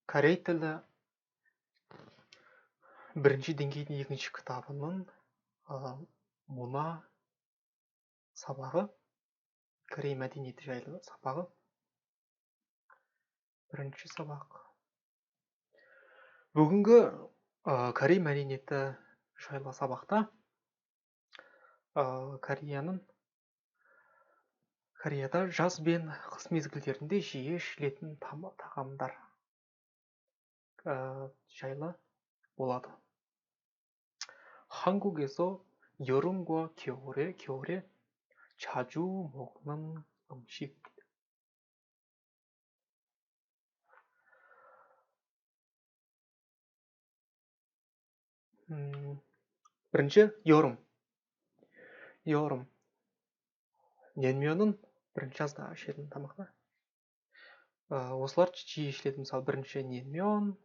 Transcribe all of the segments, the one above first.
Корей тілі бірінші деңгейдің екінші кітабының мына сабағы, корей мәдениеті жайлы сабағы. Бірінші сабақ. Бүгінгі корей мәдениеті жайлы сабақта Кореяда жаз бен қыс мезгілдерінде жиі ішілетін тағамдар жайлы болады. 한국에서 여름과 겨울에 자주 먹는 음식. Бірінші 여름. 여름. 냉면은 бірінші жазда ішетін тамақ та. Осылар жиі ішіледі, мысалы, бірінші 냉면,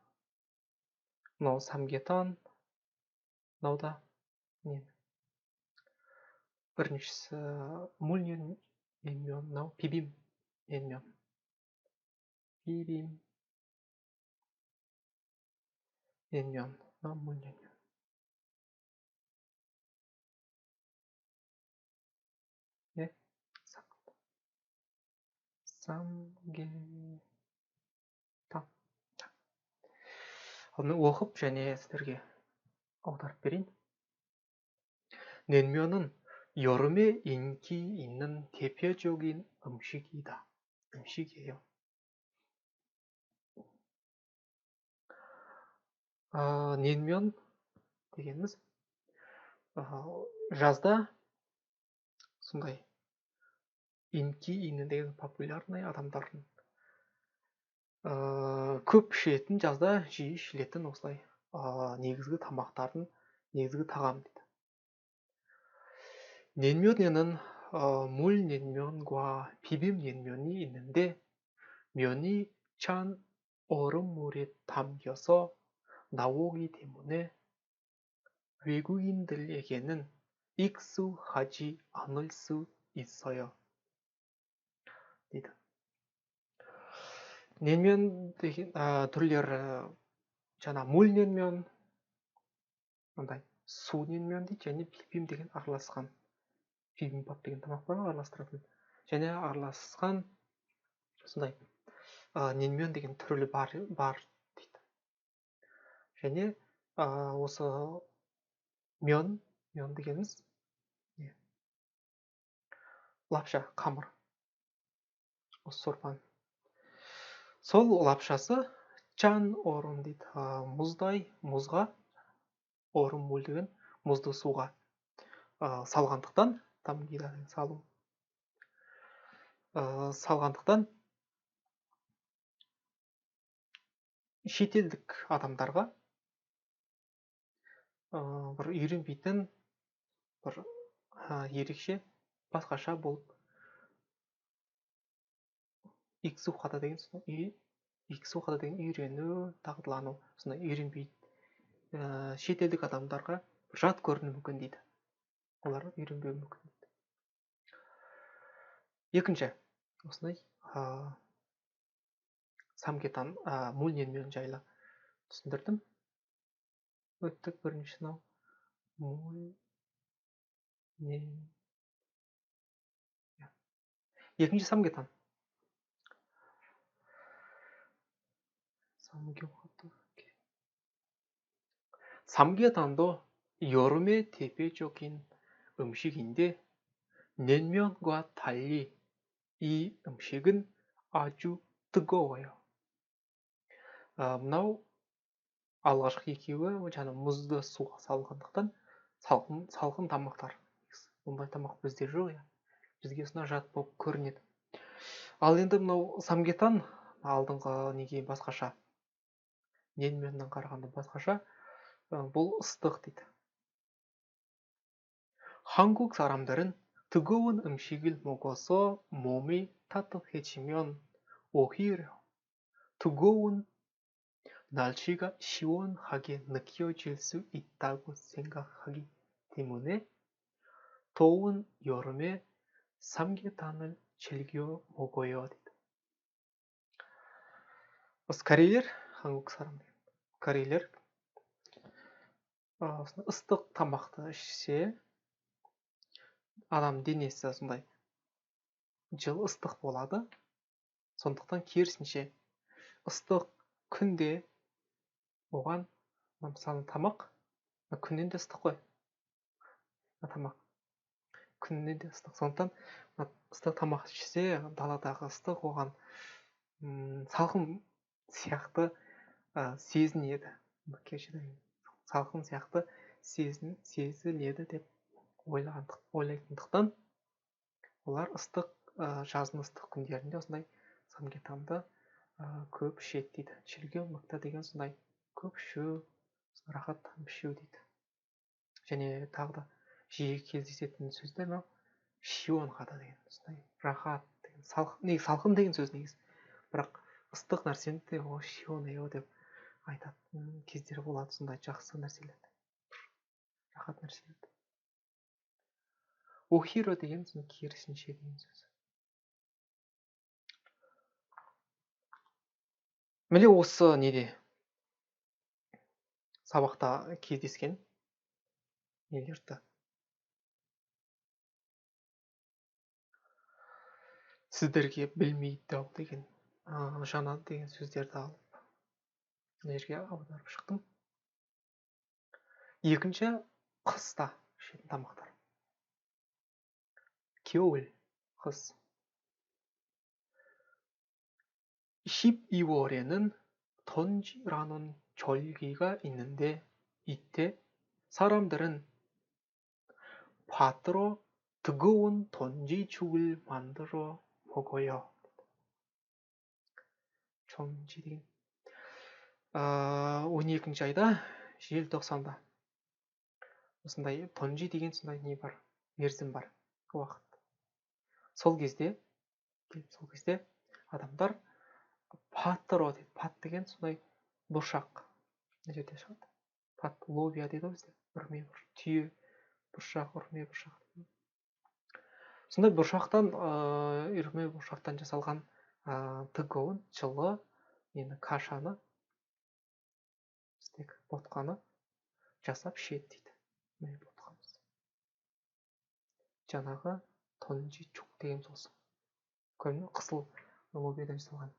мынау самгетан, мынау да не. Біріншісі мульнен 냉면, мынау пибим 냉면. Пибим 냉면, мынау мульнен. Самгетан. Ал мен оқып және сіздерге аударып берейін. 냉면은 여름에 인기 있는 대표적인 음식이다. 음식이에요. 냉면 дегеніміз жазда сондай 인기 있는 деген популярный адамдардың көп ішетін, жазда жиі ішілетін осылай негізгі тамақтардың негізгі тағам дейді. 냉면에는 물냉면과 비빔냉면이 있는데 면이 찬 얼음물에 담겨서 나오기 때문에 외국인들에게는 익숙하지 않을 수 있어요. дейді. 냉면 деген түрлері жаңа мульненмен, мындай су 냉면 дейді, және бибим деген араласқан бибимбап деген тамақ бар ғой, араластыратын және араласқан сондай 냉면 деген түрлі бар дейді. Және осы мөн дегеніміз не? Лапша, қамыр, осы сорпан. Сол лапшасы чан орым дейді, мұздай, мұзға, орым мөл деген мұзды суға салғандықтан, тамгида салу, салғандықтан шетелдік адамдарға бір үйренбейтін бір ерекше басқаша болып иксухада деген иксухада деген үйрену, дағдылану, сондай үйренбей шетелдік адамдарға жат көрінуі мүмкін дейді. Олар үйренбеуі мүмкін дейді. Екінші, осындай самгетан мульненмен жайлы түсіндірдім. Өттік бірінші мынау мульнен. Екінші самгетан. 삼계탕도 여름의 대표적인 음식인데 냉면과 달리 이 음식은 아주 뜨거워요. Мынау алғашқы екеуі жаңа мұзды суға салғандықтан салқын тамақтар. Ондай тамақ бізде жоқ, иә. Бізге осына жат болып көрінеді. Ал енді мынау самгетан алдыңғы неге басқаша, 냉면нен қарағанда басқаша, бұл ыстық дейді. 한국 사람들은 뜨거운 음식을 먹어서 몸이 따뜻해지면 오히려 뜨거운 날씨가 시원하게 느껴질 수 있다고 생각하기 때문에 더운 여름에 삼계탕을 즐겨 먹어요. Осы корейлер Хангук сарам деген. Корейлер осындай ыстық тамақты ішсе, адам денесі сондай жылы ыстық болады. Сондықтан керісінше ыстық күнде оған, мысалы, тамақ күннен де ыстық қой. Тамақ күннен де ыстық. Сондықтан ыстық тамақ ішсе, даладағы ыстық оған салқын сияқты сезінеді. Салқын сияқты сезіледі деп ойлайтындықтан олар ыстық, жаздың ыстық күндерінде осындай самгетанды көп ішеді дейді. Чилгө мыкта деген сондай көп ішу, рахаттанып ішу дейді. Және тағы да жиі кездесетін сөздер мынау шионғада деген, сондай рахат деген, салқын, негізі салқын деген сөз негізі, бірақ ыстық нәрсені де о шионео деп айтатын кездер болады, сондай жақсы нәрселерді, рахат нәрселерді. Охиро деген сондай керісінше деген сөз. Міне осы неде сабақта кездескен нелерді сіздерге білмейді ау деген, жаңа деген сөздерді алып мына жерге аударып шықтым. Екінші, қыста ішетін тамақтар. Кеул, қыс. 12월에는 던지라는 절기가 있는데 이때 사람들은 밭으로 뜨거운 던지죽을 만들어 먹어요. 던지 деген 12 айда, желтоқсанда осындай тонжи деген сондай не бар, мерзім бар, уақыт. Сол кезде адамдар патро дейді. Пат деген сондай бұршақ. Мына жерде шығады. Пат лобия дейді ғой бізде. Үрме түйе бұршақ, үрме бұршақ. Сондай бұршақтан, үрме бұршақтан жасалған тыгоун, жылы, нені, кашаны, біздегі ботқаны жасап ішеді дейді. Міне ботқамыз. Жаңағы тонжичук деген сосы. Көрінді, қызыл лобиядан жасалған.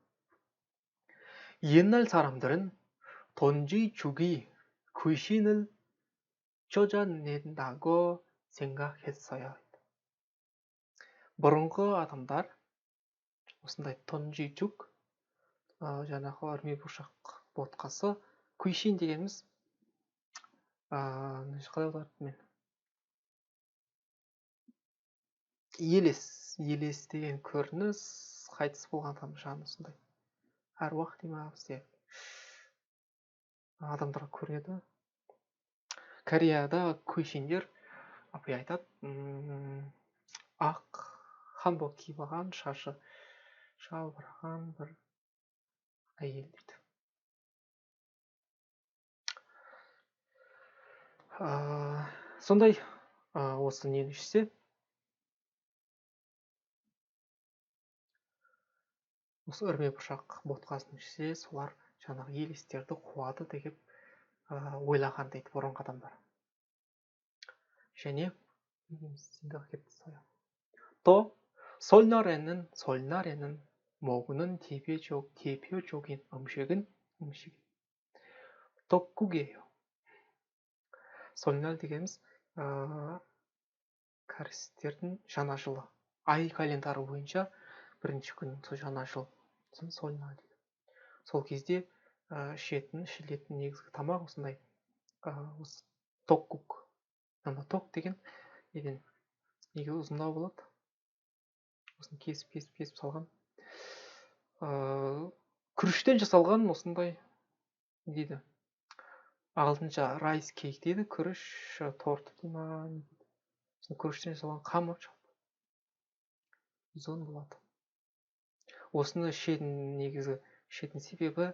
옛날 사람들은 던지죽이 귀신을 쫓아낸다고 생각했어요. Бұрынғы адамдар осындай тонжичук, жаңағы үрме бұршақ ботқасы, 귀신 дегеніміз, қалай аудардым мен? Елес, елес деген көрініс, қайтыс болған адам жаны сондай. Әруақ дей ма бізде адамдарға көрінеді. Кореяда көшендер апай айтады, ақ ханбок киіп алған, шашы жалбыраған бір әйел дейді. Сондай осы нені ішсе, осы үрме бұршақ ботқасын ішсе, солар жаңағы елестерді қуады деп ойлаған дейді бұрынғы адамдар. Және 또 설날에는 먹는 대표적인 음식은 떡국이에요. 설날 дегеніміз кәрістердің жаңа жылы. Ай календары бойынша бірінші күн сол жаңа жыл. 설날 дейді. Сол кезде ішетін, ішілетін негізгі тамақ осындай осы токкук. Ана ток деген неден неге ұзындау болады? Осыны кесіп, кесіп, кесіп салған. Күріштен жасалған осындай не дейді? Ағылшынша райс кейк дейді, күріш торты дей ма? Осыны күріштен жасалған қамыр ұзын болады. Осыны ішетін негізгі ішетін себебі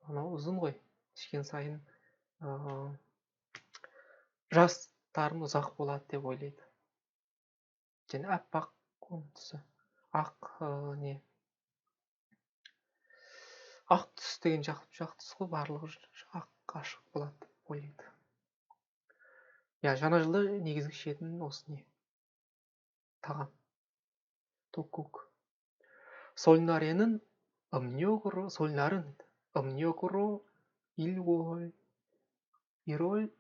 анау ұзын ғой, ішкен сайын жастарым ұзақ болады деп ойлайды. Және аппақ оның түсі, ақ не Ақ түс деген жақ түс қой, барлығы ақ ашық болады деп ойлайды. Иә, жаңа жылда негізгі ішетін осы не? Тағам. Токкук. Сольнаренің 음력으로 설날은 음력으로 1월 1월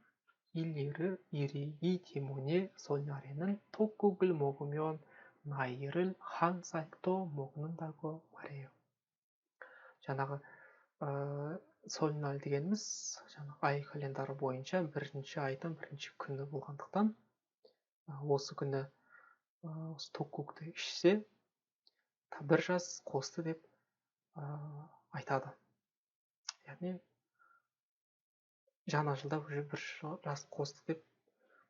1일을 1일이기 때문에 설날에는 떡국을 먹으면 나이를 한 살 더 먹는다고 말해요. Жаңағы 설날 дегеніміз жаңағы ай календары бойынша бірінші айдың бірінші күні болғандықтан осы күні осы токкукты ішсе бір жас қосты деп айтады. Яғни жаңа жылда уже бір жас қосты деп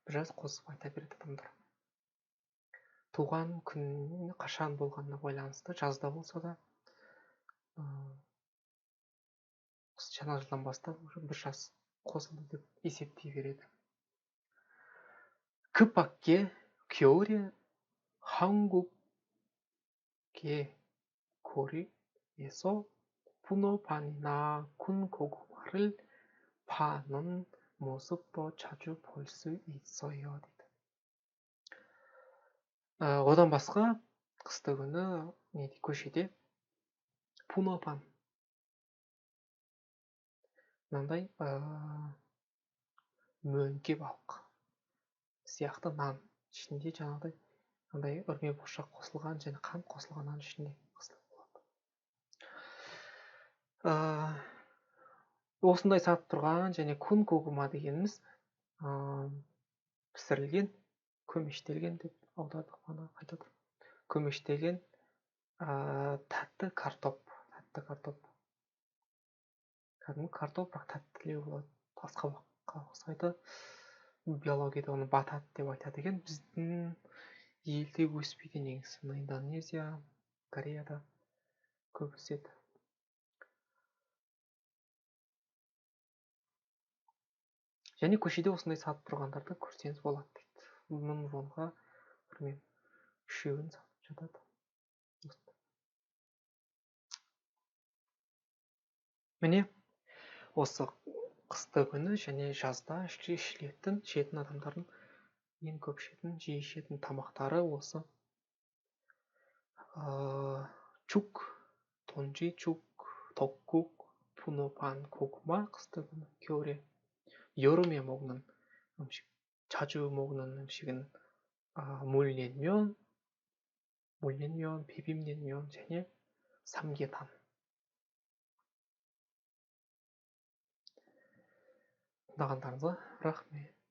бір жас қосып айта береді адамдар. Туған күн қашан болғанына байланысты жазда болса да жаңа жылдан бастап уже бір жас қосылды деп есептей береді. 그 밖에 겨울에 한국의 거리에서 붕어빵이나 군고구마를 파는 모습도 자주 볼 수 있어요. Одан басқа қысты күні көшеде 붕어빵 мынандай мөңке балық сияқты нан ішінде жаңағыдай мынандай үрме боршақ қосылған және қант қосылған нан ішінде болады. Осындай сатып тұрған және күн-көгума дегеніміз пісірілген, көмештелген деп аудардық ана қайта тұр. Көмештелген тәтті картоп, тәтті картоп. Кәдімгі картоп, бірақ тәттілеу болады. Тасқабаққа ұқсайды. Биологияда оны батат деп айтады екен. Біздің елде өспейді негізі. Мына Индонезия, Кореяда көп өседі. Және көшеде осындай сатып тұрғандарды көрсеңіз болады дейді. 1000 вонға білмеймін, үшеуін сатып жатады. Міне осы қысты күні және жазда ішілетін, ішетін адамдардың ең көп ішетін, жиі ішетін тамақтары осы. Чук, тонжи чук, токкук, 붕어빵, 고구마, қысты күні, 겨울에. 여름에 먹는 음식, 자주 먹는 음식은 물냉면, 물냉면, 비빔냉면, және 삼계탕. Тыңдағандарыңызға рахмет.